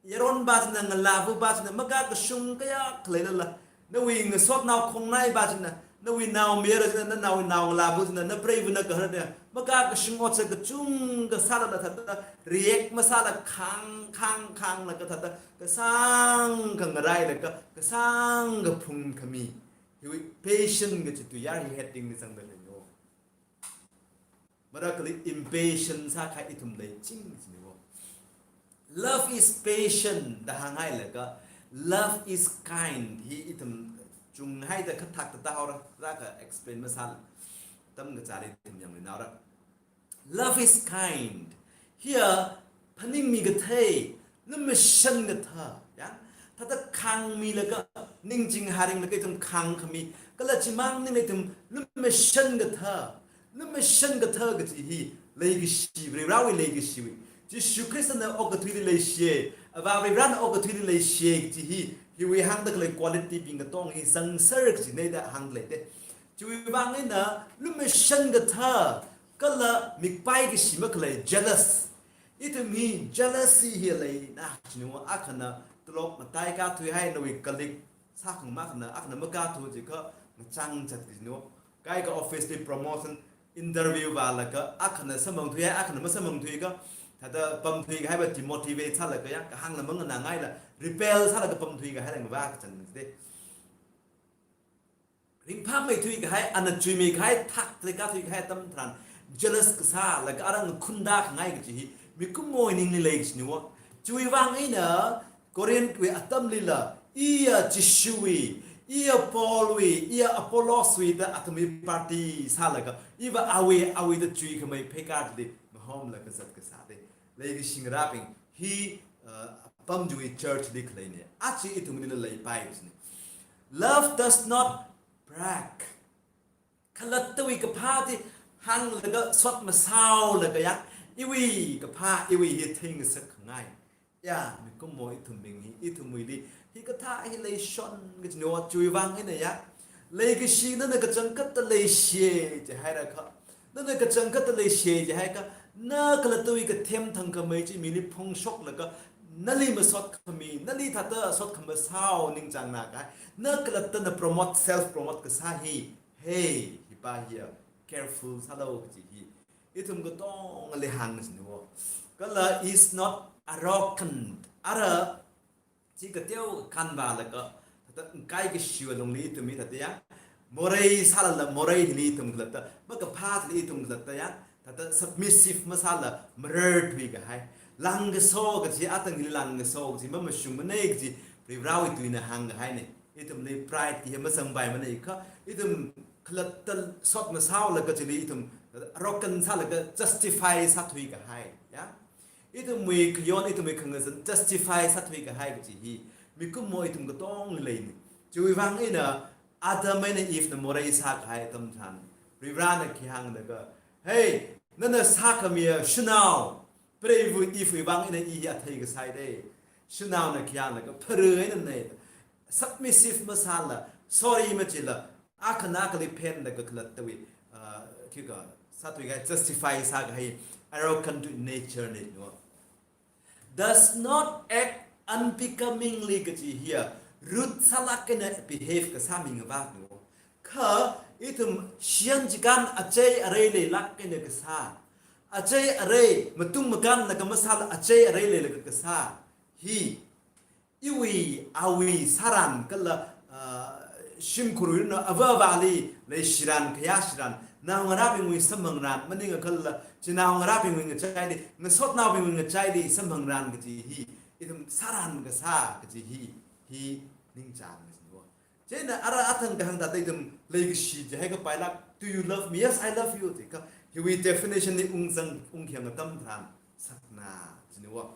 yaronpā china, ngalāvapa china, makakashung kayākha leilala, nawui ngasotnao khongnaipa china, nawui naomayara china, nanaowui naongalāva china, napreiva nagahara china, makakashung otsak kachungkha sālala thāda react masāla khāng, khāng, khānglaga thāda kasāngkha ngarailaga, kasāngkha phungkhami. Hiwui patient kaji tuiyār hi heading li zangda leino. Marākhali impatient sākahai ithum leiching chiniwo. Love is patient da hānghailaga, love is kind hi ithum chunghaida khathak tātā haora, rākha explain masāla, tamkachāli ithum yangluinaora. Love is kind. Hiya phaningmi kathei, lumashan kathā, ya. Thāda khāngmilaga, ningching haringlaga ithum khāngkhami, kala chimang maningla ithum lumashan kathā, lumashan kathā kaji hi leikashi, Varivarawui leikashiwui. Jishu Khristana okathuili leishi, Avā Varivarana okathuili leishi kaji hi, hiwui hāngda khalei quality bing katonga hi zangser kajina da hāngda leida. Chiwui vang eina lumashan kathā, kala mikpai kashi makhalei, jealous. Ithum hi jealousy hi leina chiniwo, akhana tolop mataikathuihai nawui colleague sākhangai akhana, akhana makathu jiakha ngachang zat kajiniwo. Kaikha office li promotion interview vālaga, akhana samphangthuihai, akhana masamphangthuikha, thāda pamthuikahaiva demotivate sālaga ya, kahāngla manganāngaila, rebel sālaga pamthuikahaila ngavā kachang jida. Ringphāmeithuikahai, ana chuimeikahai, thak trekathuikahai atam tharan, jealous kasālaga arang khunda khangai kaji hi, mikumowui ningli lei kajiniwo. Chiwui vang eina, Corinthwui atamlila, iya Jishuwui, iya Paulwui, iya Apolloswui da athumwui party sālaga, iva awui, awui da chuikhamei pheikar chili mahomlaga zat kasā da. Leikashi ngarābing, hi, uh, apam chiwui church li khaleina. Aja ithumlila leipai kajina. Love does not brag. Khalattawui kaphā chi hānglaga sot masāolaga ya, iwui kaphā, iwui hi theingasak khangai. Ya, mikumo ithumbing hi, ithumwuili hikathā hi leishon kajiniwo. Chiwui vang eina ya, leikashi nana kachangkhatta leishi jihairakha, nana kachangkhatta leishi jihaikha, na khalattawui kathem thangkhamei chi mili phongshoklaga, nali masotkhami, nali thāda sot khamasao ningchāngnā kahai, na khalattana promote, self promote kasā hi, hey, hipa hiya, careful sālu kaji hi ithum katongali hāng kajiniwo. Kala is not arrogant. Ara chi kateo kanvālaga, thāda kaikashiwui lungli ithum hi thāda ya, morei sālala, morei hili ithum khalatta, makaphā hili ithum khalatta ya, thāda submissive masāla, mararthuikahai. Langkaso kaji, atang hili langkaso kaji mamashungmana kaji, Varivarawui tuina hāngkahaina. Ithumli pride hi mazangpaimanakha, ithum khalatta sot masāolaga chili ithum arrogant sālaga justify sāthuikahai, ya. Ithumwui khayon, ithumwui khangazan justify sāthuikahai kaji hi, mikumo ithum katonga leina. Chiwui vang eina Adam eina Eve na morei sākahai atam tharan, Varivarana khi hānglaga, hey, nana sākhamiya shanao, preiva Eve wui vang eina i hi athei kasai da. Shanaona khi hānglaga, phara eina nei, submissive masāla, sorry machila, akhana akhali phenlaga khalattawui, uh, khikha sāthuikahai, justify sākahai arrogant in nature na no. Does not act unbecomingly kaji hiya, rude sālāk eina behave kasā mi ngavāt no. Kha ithum shiyan chikān achei arei leilāk eina kasā, achei arei matung makānlaga masāla achei arei leilaga kasā hi, iwui awui sāran kala, ah, shimkhurwuina avā avāli leishiran, khayāshiran, naongarābingwui samphangran, maningakhala chinaongarābingwui ngachaili, ngasotnaobingwui ngachaili samphangran kaji hi, ithum sāran kasā kaji hi, hi ningchāng kasā no. Chieina ara athang kahāng thāda ithum leikashi jihai kapailāk, "Do you love me?" "Yes, I love you," jikha hiwui definition li ungzang, ungkhiang atam tharan sakna, jina wo.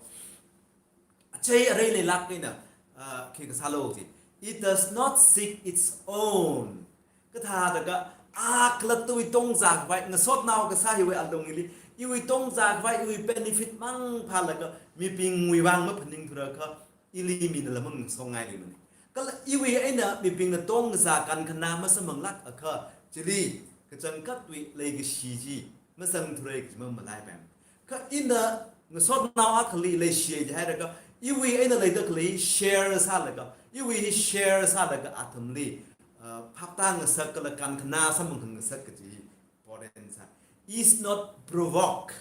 Achei arei leilāk eina, ah, khi kasālo ji. It does not seek its own. Kathāda ka, a khalattawui tongzā khavai, ngasotnao kasā hiwui alungli, iwui tongzā khavai, iwui benefit mang phālaga, mibingwui vang maphaningthurakha, ili mina lamang songai li mani. Kala iwui eina mibingna tongzā kankhanā masamphanglāk akha, chili kachangkhatwui leikashi chi masangthurai kaji mamalai pam. Kha ina ngasotnao akhali leishi jihairaga, iwui eina leida khali share sālaga, iwui hi share sālaga athumli, ah, phaptā ngasak kala kankhanā samphang ngasak kaji hi important sā. Is not provoke.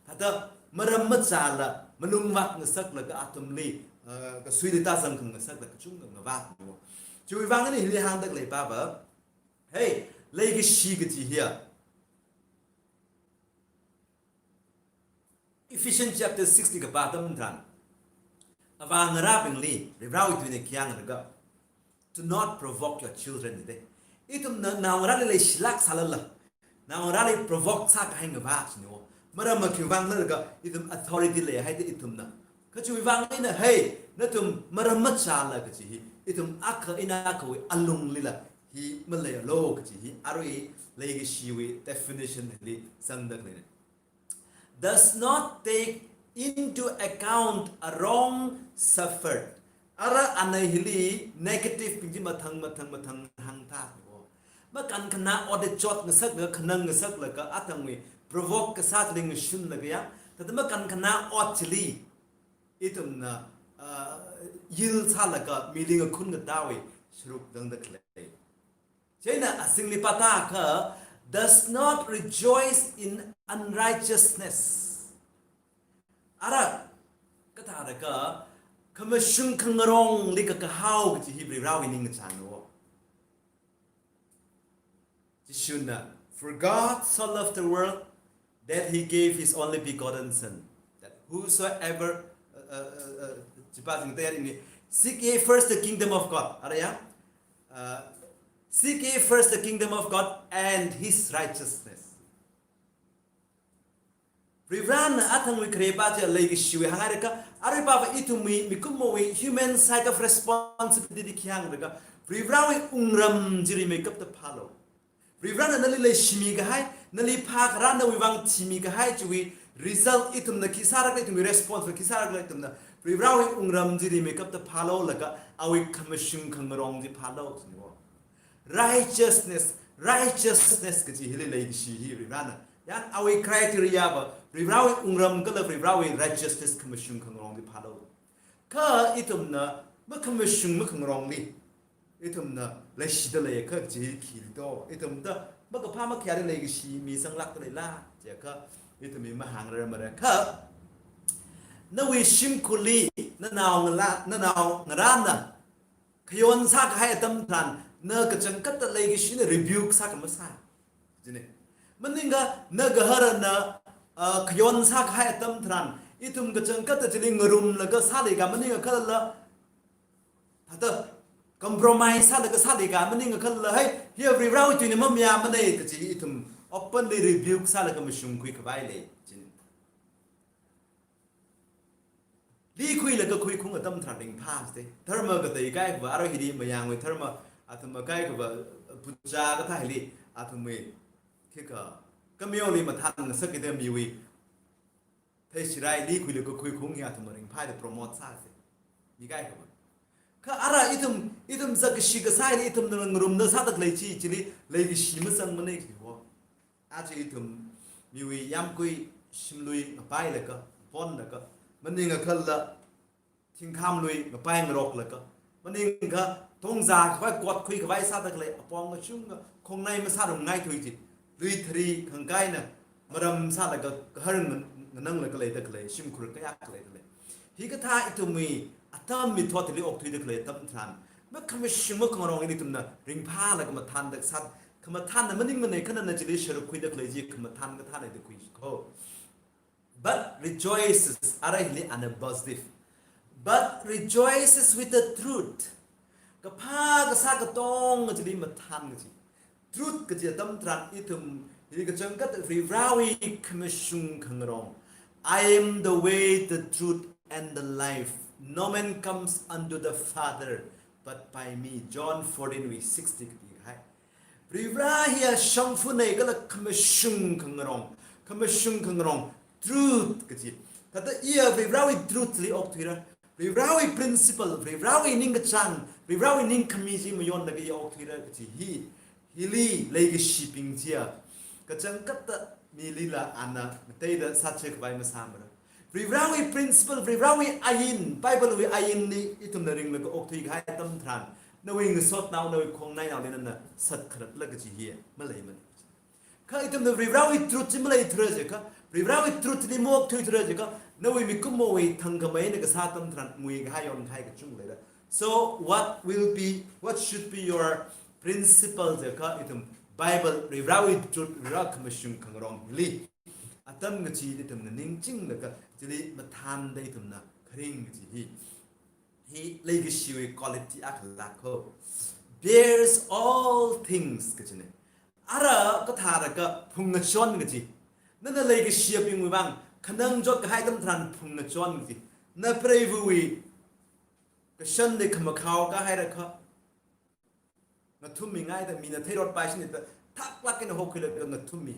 Thāda maram machāla, malungvāt ngasaklaga athumli, ah, kasuili tāzang khangasaklaga kachungkha ngavāt no. Chiwui vang eina hili hāngda khalei pava, hey, leikashi kaji hiya, Ephesians chapter six li kapā atam tharan, avā ngarābingli, Varivarāwui tuina khi hānglaga, "Do not provoke your children," jide. Ithumna naongarāli leishilāk sālala, naongarāli provoke sākahai ngavāt sino. Maram makhi vang laga, ithum authority leihaida ithumna. Kha chiwui vang eina, hey, nathum maram machāla kaji hi, ithum akha eina akhawui alunglila hi maleialu kaji hi, arui leikashiwui definition li zangda khaleina. Does not take into account a wrong suffered. Ara ana hili negative bing chi mathang, mathang, mathang hāngtha ko. Makankhanā ot chot ngasaklaga, khanang ngasaklaga, athangwui provoke kasā chili ngashunlaga ya. Thāda makankhanā ot chili ithumna, ah, yield sālaga, mili ngakhun ngatāwui sharuk zangda khalei. Chieina azingli pātākha, does not rejoice in unrighteousness. Ara, kathāda ka, khamashung khangarongli kakahao kaji hi Varivarāwui ningkachāng no. Jishuna, "For God so loved the world that he gave his only begotten Son, that whosoever," uh, uh, uh, uh, chipa jing tayar ini, "Seek ye first the kingdom of God." Ara ya? Uh, "Seek ye first the kingdom of God and his righteousness." Varivarāna athangwui khare pa chi leikashiwui hānghairakha, arui pava ithumwui, mikumowui human side of responsibility khi hāngraga, Varivarāwui wungram chi rimeikapta phālu. Varivarāna nali leishimi kahai, nali phākharā nawui vang thimi kahai chiwui result ithumna khi sārakhala, ithumwui response khi sārakhala ithumna, Varivarāwui wungram chi rimeikapta phālu laga, awui khamashung khangarong chi phālu siniwo. Righteousness, righteousness kaji hili leikashi hi Varivarāna. Yang awui criteria va, Varivarāwui wungram kala Varivarāwui righteousness khamashung khangarong chi phālu. Kha ithumna makhamashung makhangarongli ithumna leishida leiakha chi khili do. Ithumda makaphā makhayāli leikashi mi sanglākta leila. Chiakha ithumwui mahāngrarmara kha, nawui shimkhurli, nanaongala-, nanaongarāna khayon sākahai atam tharan, na kachangkhatta leikashina rebuke sākhamasai. Jine. Maningakha na gaharana, ah, khayon sākahai atam tharan, ithum kachangkhatta chili ngarumlaga sāleika maningakhala, thāda compromise sālaga sāleika maningakhala, hey, hiya Varivarāwui tuina mamayāmana kaji ithum openly rebuke sālaga mashungkhui khavai lei. Jine. Likhuilaga khuikhung atam tharan ringphā ste. Dharma katei kaikhava, arui hili mayangwui dharma, athum kaikhava, puja kathā hili, athumwui, khikha, kameoli mathān ngasak kida miwui theishirai likhuilaga khuikhung hi athum ringphāda promote sāse. Mi kaikhava. Kha ara ithum, ithum zakkashi kasā hili ithumna ngarumda sāda khalei chi, chili leikashi mazangmana jiwo. Aja ithum miwui yāmgui shimlui ngapailaga, ponlaga, maningakhala thingkhamlui ngapai ngaroklaga, maningakha tongzā khavai, kotkhui khavai sāda khalei apong kachungkha khongnai masārum ngaithui ji. Lui thari khangkaina maram sālaga kahar ngan-, ngananglaga leida khalei, shimkhur kayāk leida khalei. Hikathā ithumwui atam mithotli okthuida khalei atam tharan, makhamashung makhangarong hili ithumna ringphālaga khamathānda sā, khamathānna maningmana, khanana chili sharuk khuida khalei chi khamathān kathāna da khuiko. But rejoices, ara hili ana positive. But rejoices with the truth. Kaphā kasā katonga chili mathān kaji. Truth kaji atam tharan ithum, hili kachangkhat Varivarāwui khamashung khangarong. "I am the way, the truth, and the life. No man comes unto the Father but by me." John fourteen wui sixty kapi kahai. Varivarā hiya shongfa nei kala khamashung khangarong, khamashung khangarong, truth kaji. Thāda iya Varivarāwui truth li okthuira, Varivarāwui principle, Varivarāwui ningkachāng, Varivarāwui ningkhami chi mayonlaga iya okthuira kaji hi, hili leikashibing chiya kachangkhatta milila ana ngateida sāchikhavai masāmara. Varivarāwui principle, Varivarāwui ain, Bible wui ainli ithumna ringlaga okthui kahai atam tharan, nawui ngasotnao, nawui khongnainaoli nana sat kharatla kaji hi maleimana. Kha ithumna Varivarāwui truth chi maleithura jiakha, Varivarāwui truth li maokthuithura jiakha, nawui mikumowui thangkhameina kasā atam tharan ngui kahai yon kahai kachungkha leira. So what will be, what should be your principle jiakha, ithum Bible, Varivarāwui truth, Varivarā khamashung khangarong hili atam kachi ithumna ningchinglaga chili mathānda ithumna kharing kachi hi, hi leikashiwui quality akhala ko. Bears all things kachina. Ara kathāda ka phungngachon kachi. Nana leikashiyabingwui vang khanang chot kahai atam tharan phungngachon kachi. Na preiva̱wui kashanli khamakhao kahaira kha, ngathummingaida mina theirot paishina da thaklāk eina hokhuilaga ngathummi.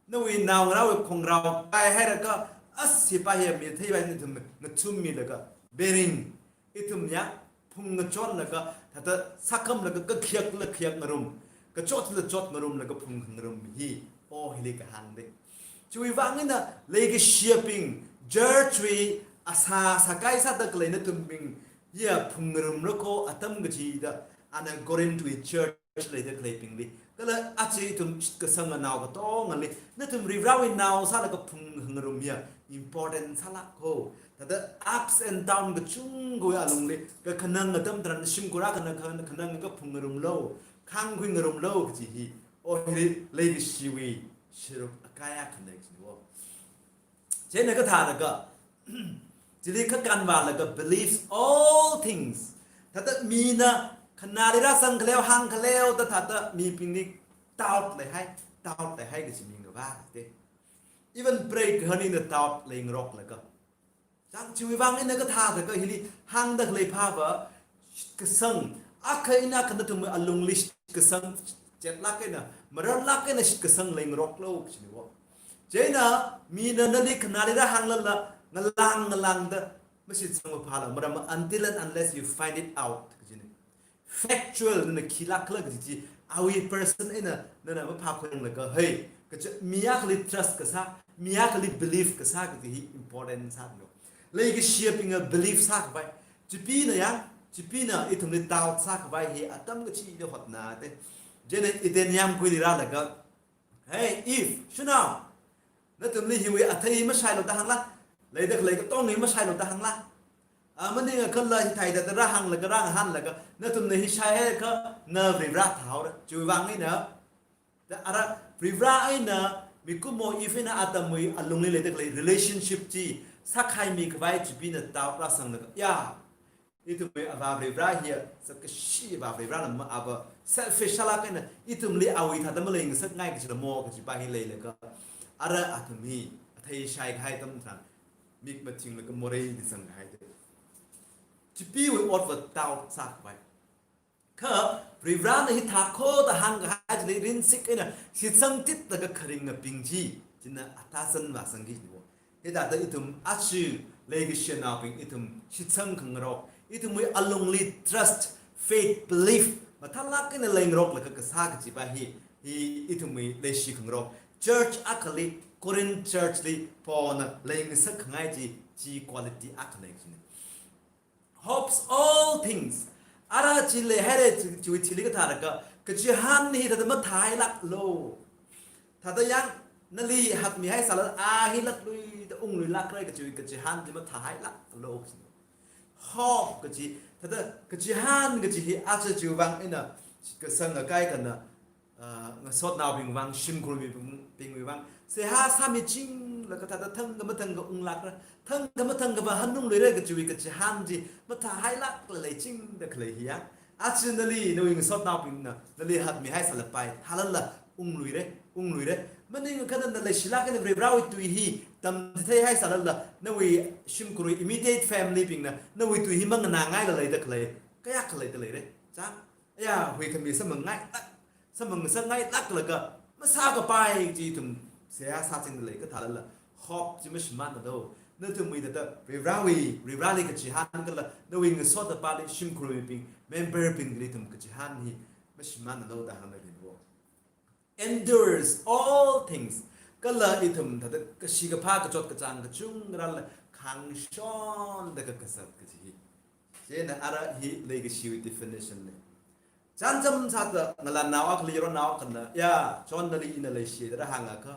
Nawui naongarāwui khongrao paihaira kha, as hipa hiya mina theipaishina ithum ngathummilaga, bearing, ithum ya phungngachonlaga, thāda sākhamlaga kakhayak la khayak ngarum, kachot la chot ngarumlaga phungngarum hi, o hili kahāngda. Chiwui vang eina leikashiyabing, church wui asā sākai sāda khalei nathumbing hiya phungngarumra ko atam kachida, ana Corinth wui church leida khaleibingli. Kala aja ithum shitkasanga nao katongali, nathum Varivarāwui nao sālaga phungngarum hiya important sālāk ko. Thāda ups and down kachungkhawui alungli, kakhanang atam tharan shimkhur akhana khan-, khanang kaphungngarumlo, khāngkhuingarumlo kachi hi, o hili leikashiwui sharuk akaya khanang kachi wo. Chieina kathāda ka, chili kakān vālaga believes all things. Thāda mina khanāli rāzang khaleo, hāng khaleo da thāda mibingli doubt leihai, doubt leihai kachi mingavā te. Even preiva̱ kahar eina doubt leingaroklaga. Chang chiwui vang eina kathāda ka hili hāngda khalei phāva, shitkasang, akha eina akha nathum alungli shitkasang, chetlāk eina, mararlāk eina shitkasang leingaroklo kachina wo. Chieina mina nali khanāli rāhānglala, ngalang ngalangda mashitsangva phāla, maram until and unless you find it out kachina. Factual nana khilākla kaji chi, awui person eina nana maphākhuilaga, hei, kachi mi akhali trust kasā, mi akhali believe kasā kaji hi important sālo. Leikashiyabinga believe sākhavai. Chipina yang, chipina ithumli doubt sākhavai hi atam kachida hotna te. Chieina Eden yāmguili rālaga, "Hey, Eve, shanao, nathumli hiwui athei mashailu da hāngla, leida khalei katonga hi mashailu da hāngla. A, maningakhala hithāda da rāhānglaga, rāngahānlaga, nathumna hi shaiakha na Varivarā thāhaora." Chiwui vang eina, da ara Varivarā eina mikumo Eve eina Adamwui alungli leida khalei relationship chi sākhaimi khavai chipina doubt rāsanglaga, ya, ithumwui Avā Varivarā hiya, sakashi Avā Varivarāna ma, ava selfish sālāk eina, ithumli awui thāda maleingasakngai kachila mo kachipa hi leilaga, ara athum hi athei shaikahai atam tharan, mik mathinglaga moreili zangkahai te. Chipiwui otva doubt sākhavai. Kha Varivarāna hithā ko da hāngkahai chili rinsik eina shitsang titlaga kharingabing chi, china atazan vāsangki wo. Hithāda ithum aja leikashinaobing ithum shitsang khangarok, Ithumwui alungli trust, faith, belief mathālāk eina leingaroklaga kasā kajipa hi, hi ithumwui leishi khangarok. Church akhali, Corinth church li Paulna leingasak khangai chi, chi quality akha lei kajina. Hopes all things. Ara chi leihaira chi, chiwui thili kathālaga, kachihān hi thāda mathāhailāklu. Thāda yang nali hakmihaisālala, a hi laklui da ungluilākra kajiwui kachihān chi mathāhailāklu. Hope kaji, thāda kachihān kaji hi aja chiwui vang eina kasang ngakai kana, ah, ngasotnaobing vang, shimkhur mibing, bingwui vang seihā sāmichinglaga thāda thangkha mathangkha unglākra, thangkha mathangkhava hanungluira kajiwui kachihān chi mathāhailākla leichingda khalei hi ya. Aja nali, nawui ngasotnaobingna nali hakmihaisalala pai, thālala ungluira, ungluira. Maningakha nana leishilāk eina Varivarāwui tui hi tamchitheihaisālala, nawui shimkhurwui immediate family bingna nawui tui hi manganāngaila leida khalei kayākha leida leira. Chang, aya, huikhami samangailāk, samangasakngailāklaga masākapai chi ithum seihā sāchingda lei, kathālala hope chi mashimānnalu. Nathumwui thāda Varivarāwui, Varivarāli kachihān kala nawui ngasotnaopali shimkhurwui mibing, member bingli ithum kachihān hi mashimānnalu da hāngda leiwo. Endures all things. Kala ithum thāda kashi kaphā kachot kachāng kachungkharala khangshonda kakazat kaji hi. Chieina ara hi leikashiwui definition na. Chānjam sāda ngalānnao akhali yaronnao akhana, ya, John nali ina leishi da hāngakha,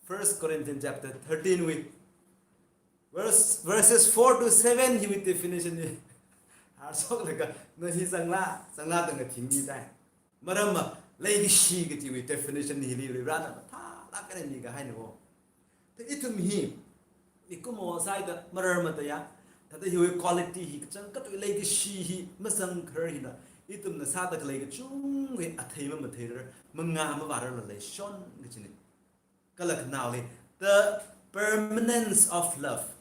First Corinthians chapter thirteen wui verse, verses four to seven hiwui definition hi harshoklaga, na hi zangla, zangla da ngathingmitai. Maramva leikashi kajiwui definition hili Varivarāna mathālāk eina mikahaina wo. Thāda ithum hi mikumo sāida mararmada ya, thāda hiwui quality hi kachangkhatwui leikashi hi mazangkharar hina, ithumna sāda khalei kachungkha athei mamatheirar, mangā mavārarla leishon kajina. Kala khanaoli, the permanence of love.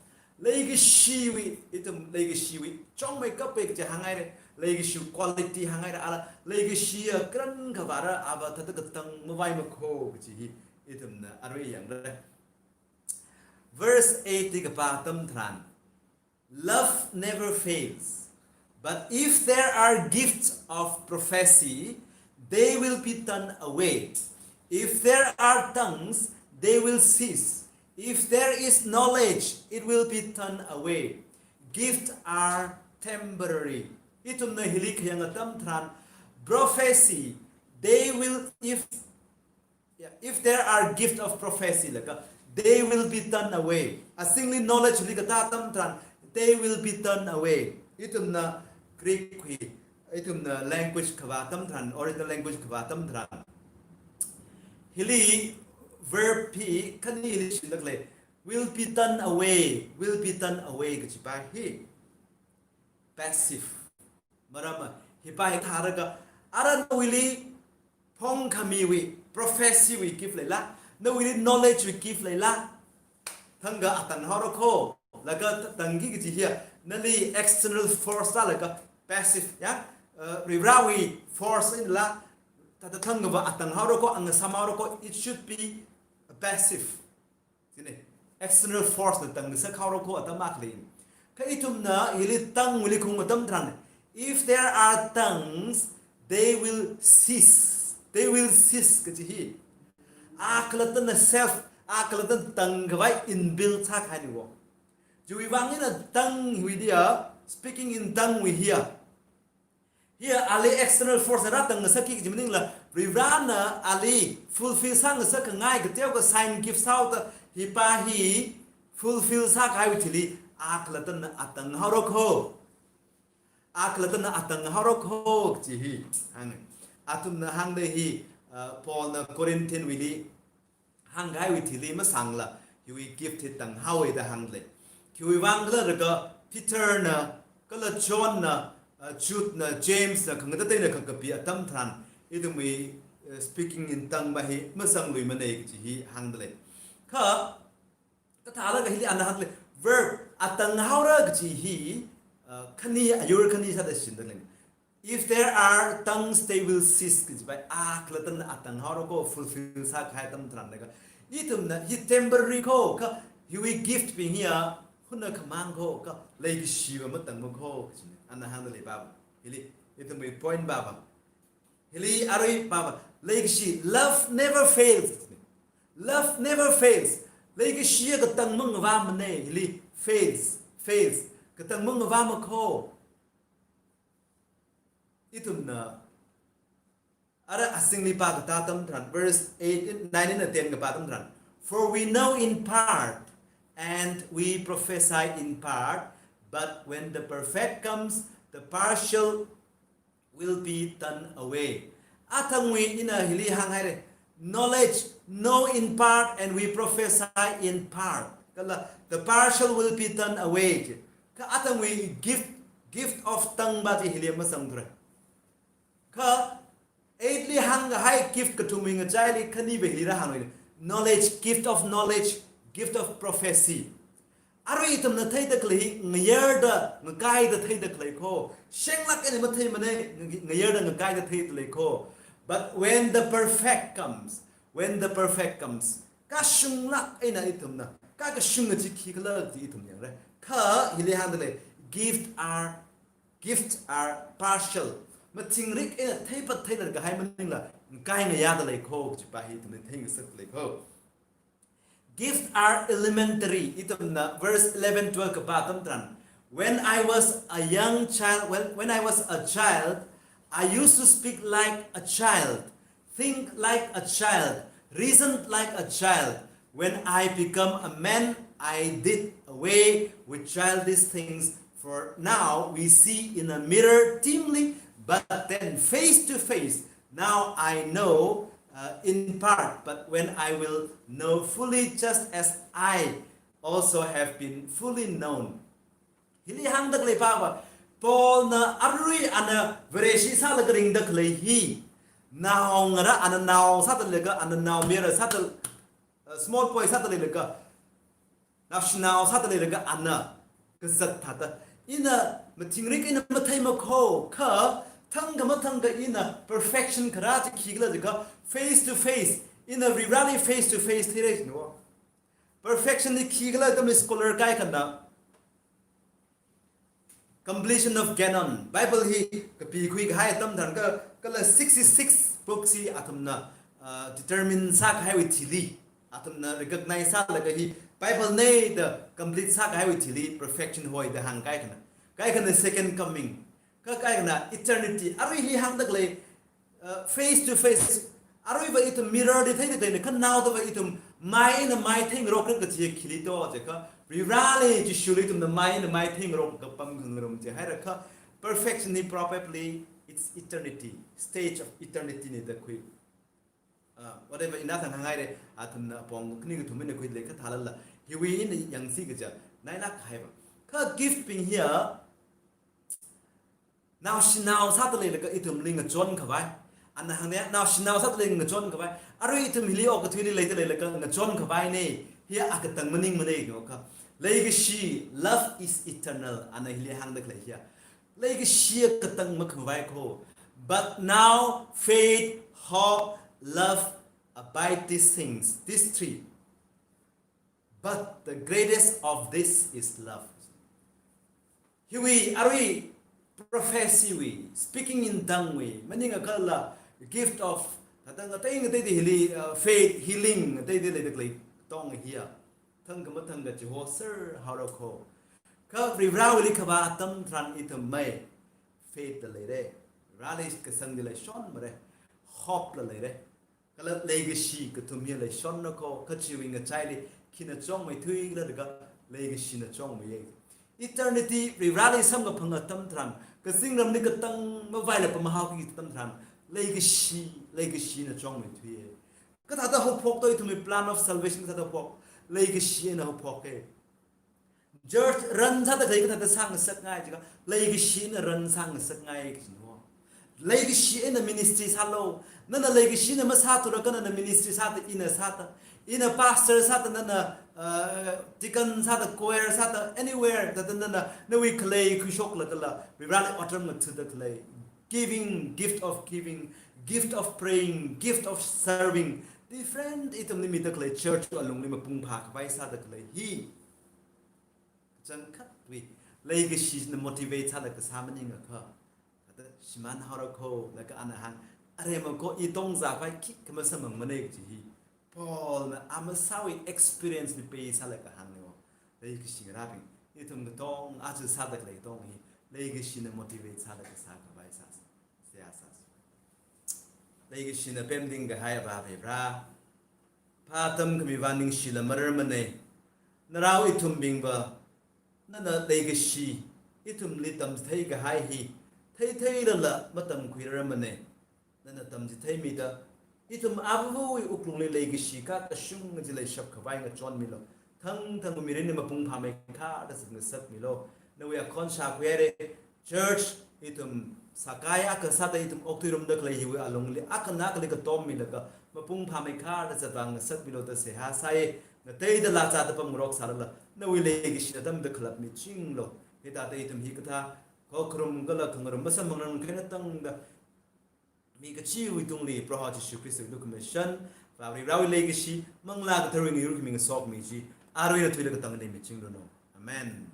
Leikashiwui, ithum leikashiwui chungmeikapwui kaji hānghaira, leikashi quality hānghaira, ala leikashiya karankha vāra, ava thāda katang mavai makho kaji hi ithumna arui yangra. Verse eight li kapā atam tharan, love never fails. But if there are gifts of prophecy, they will be done away. If there are tongues, they will cease. If there is knowledge, it will be done away. Gifts are temporary. Ithumna hili khayang atam tharan, prophecy, they will, if Yeah, if there are gift of prophecy laga, they will be done away. Azingli knowledge li katā atam tharan, they will be done away. Ithumna Greek wui, ithumna language kavā atam tharan, original language kavā atam tharan, hili verb hi khani hili shindakle, will be done away, will be done away kajipa hi passive. Maramva hipa hi thālaga, ara nawuili phongkhamiwui, prophecy wui gift leila, nawuili knowledge wui gift leila, thangkha atang haora kho, laga tangki kaji hiya, nali external force sālaga, passive, ya, uh, Varivarāwui force eina la, thāda thangkhava atang haora kho, angasam haora kho, it should be passive. Chieina, external force na tang ngasak haora kho atam akhali. Kha ithumna hili tongue wui li khaung atam tharan, if there are tongues, they will cease. They will cease kaji hi, a khalattana self, a khalattana tangkhavai inbuilt sākahaina wo. Chiwui vang eina tongue hiwui diya, speaking in tongue wui hiya, hiya ali external force na rātang ngasakki kaji maningla, Varivarāna ali fulfill sāngasak khangai kateokha sign gift sāhaoda, hipa hi fulfill sākahaiwui thili, a khalattana atang haora kho, a khalattana atang haora kho kaji hi hānga. Athumna hāngda hi, uh, Paulna Corinthian wuili hāngkahaiwui thili masangla, hiwui gift hi tang haowa da hāngda lei. Khiwui vang khala laga Peter na, kala John na, uh, Jude na, James na, khangatatei na kakapi atam tharan, ithumwui, uh, speaking in tongue pa hi mazangluimana kaji hi hāngda lei. Kha, kathālaga hili ana hāngda lei, verb atang haora kaji hi, uh, khani, ayur khani sāda shinda lei. If there are tongues, they will cease kajipa, a khalattana atang haora kho, fulfill sākahai atam tharan laga. Ithumna hi temporary kho, kha hiwui gift bing hiya Khuna khamang kho, kha leikashiva matangma kho, kajina. Ana hāngda lei pāva. Hili, ithumwui point pāva. Hili arui pāva. Leikashi, love never fails. Love never fails. Leikashi katang mangavāmana, hili fails, fails. Katang mangavāma kho. Ithumna ara azingli pākatā atam tharan, verse eight, nine eina ten kapā atam tharan. For we know in part, and we prophesy in part, but when the perfect comes, the partial will be done away. Athangwui ina hili hānghaira. Knowledge, know in part, and we prophesy in part. Kala, the partial will be done away. Kha athangwui gift, gift of tongue va chi hili mazangthura. Kha eight li hāngkahai gift kathumwui ngachaili khaniva hili rāhānghaira. Knowledge, gift of knowledge, gift of prophecy. Arui ithumna theida khalei hi ngayarda ngakaida theida khalei kho. Shenglāk eina matheimana, ng-, ngayarda ngakaida theida lei kho. But when the perfect comes, when the perfect comes, kashunglāk eina ithumna, kha kashunga chi khikhala chi ithum yangra. Kha hili hāngda lei, gift are, gifts are partial. Mathingrik eina theipat theilatkahai maningla, ngakai ngayāda lei kho, kajipa hi ithumna theingasak lei kho. Gifts are elementary. Ithumna verse eleven, twelve kapā atam tharan. When I was a young child, when, when I was a child, I used to speak like a child, think like a child, reason like a child. When I become a man, I did away with childish things. For now we see in a mirror dimly, but then face to face. Now I know, uh, in part, but when I will know fully, just as I also have been fully known. Hili hāngda khalei pāva, Paulna arui ana Vareshi sālaga ringda khalei hi, naongarā ana nao sāda leilaga, ana naomayara sāda, uh, small boy sāda leilaga, naoshinao sāda leilaga ana kazat thāda, ina mathingrik eina matheima kho, kha thangkha mathangkha ina perfection kharā chi khikhala jiakha face to face, ina Varivarāli face to face theira jina. Perfection hi khikhala atam scholar kaikhana, Completion of Canon, Bible hi kapikhui kahai atam tharan kha, kala sixty-six books hi athumna, uh, determine sākahaiwui thili, athumna recognize sālaga hi Bible nei da complete sākahaiwui thili perfection hoi da hāng kaikhana. Kaikhana second coming, kha kaikhana eternity. Arui hili hāngda khalei, uh, face to face. Aruiva ithum mirror li theida khaleina, kha naodava ithum mai eina mai theingarokra kaji khili to jiakha, Varivarāli Jishuli ithumna mai eina mai theingarok kapam khangarum jihaira kha, perfection hi probably it's eternity, stage of eternity na da khui. Uh, whatever ina thang hānghaira, athumna apong khani kathum eina khuilei kha thālala, hiwui ina yangsi kaja, nailāk kahaiva. Kha gift bing hiya, naoshinao sāda leilaga ithumli ngachon khavai. Ana hāngna, naoshinao sāda lei ngachon khavai. Arui ithum hili okathuili leida leilaga ngachon khavaina. Hiya akatang maningmana jina kha. Leikashi, love is eternal. Ana hili hāngda khalei hiya. Leikashi katang makhavai kho. But now faith, hope, love abide these things, these three. But the greatest of this is love. Hiwui, arui prophecy wui, speaking in tongue wui, maningakhala gift of, thāda ngatei ngateida hili, uh, faith, healing, ngateida leida khalei tong hiya. Thangkha mathangkha chiho sir haora kho. Kha Varivarāwuili khavā atam tharan ithum mai faith la leira. Varivarāli kasangda leishonmara. Hope la leira. Kala leikashi kathum hiya leishonna kho, kha chiwui ngachaili khina chongmeithuikhala jiakha leikashina chongmeiya. Eternity, Varivarāli samkaphang atam tharan, kazingramli katang mavaila pamahao ki atam tharan, leikashi, leikashina chongmeithuiya. Kathāda haophok to ithumwui plan of salvation kathāda phok, leikashi eina haophoka. Church run sāda khalei kathāda sāngasakngai jiakha, leikashi eina run sāngasakngai kajina. Leikashi eina ministry sālu. Nana leikashi eina masāthura kha nana ministry sāda, ina sāda, ina pastor sāda, nana, uh, deacon sāda, choir sāda, anywhere thāda nana, nawui khalei khuishokla kala, Varivarāli otram ngathuda khalei. Giving, gift of giving, gift of praying, gift of serving. Different ithumli mida khalei church alungli mapung phākhavai sāda khalei hi. changkhatwui leikashina motivate sālaga kasā maningakha, kata shimānhaora kho, laga ana hāng, aremma kho, i tongzākhavai khikha masamphangmana kaji hi Paulna amasāwui experience li base sālaga hāngna. Leikashi ngarābing, ithum katong aja sāda khalei katong hi leikashina motivate sālaga kasā khavai sāsa, seihā sāsa. Leikashina pemting kahai Avāva Varivara, phātamkhami vang ningshila mararmana. Narao ithumbingva nana leikashi ithumli tamchithei kahai hi theitheilala matamkhuirarmana. Nana tamchitheimida, ithum avāvawui wuklungli leikashi kakashung chi leishap khavai ngachonmilu. Thangthang mirinli mapung phāmeikharda zatngasakmilu. Nawui akhon shākhuihaira. Church, ithum sākai akha sāda ithum okthuirumda khalei hiwui alungli akhana akhali katommilaga mapung phāmeikharda zatvang ngasakmilu da seihā sāi. Ngateida lāchāda pamngarok sālala, nawui leikashi atamda khalap michinglu. Hithāda ithum hikathā khokharum kala khangarum masamphangranglakha eina tangda mi kachiwui tungli Proho Jishu Khristawui lukhamashan, Avāva Varewui leikashi, Manglā Katharawui ngayur khami ngasokmi chi, arui eina thuilaga tangda michinglu no. Amen.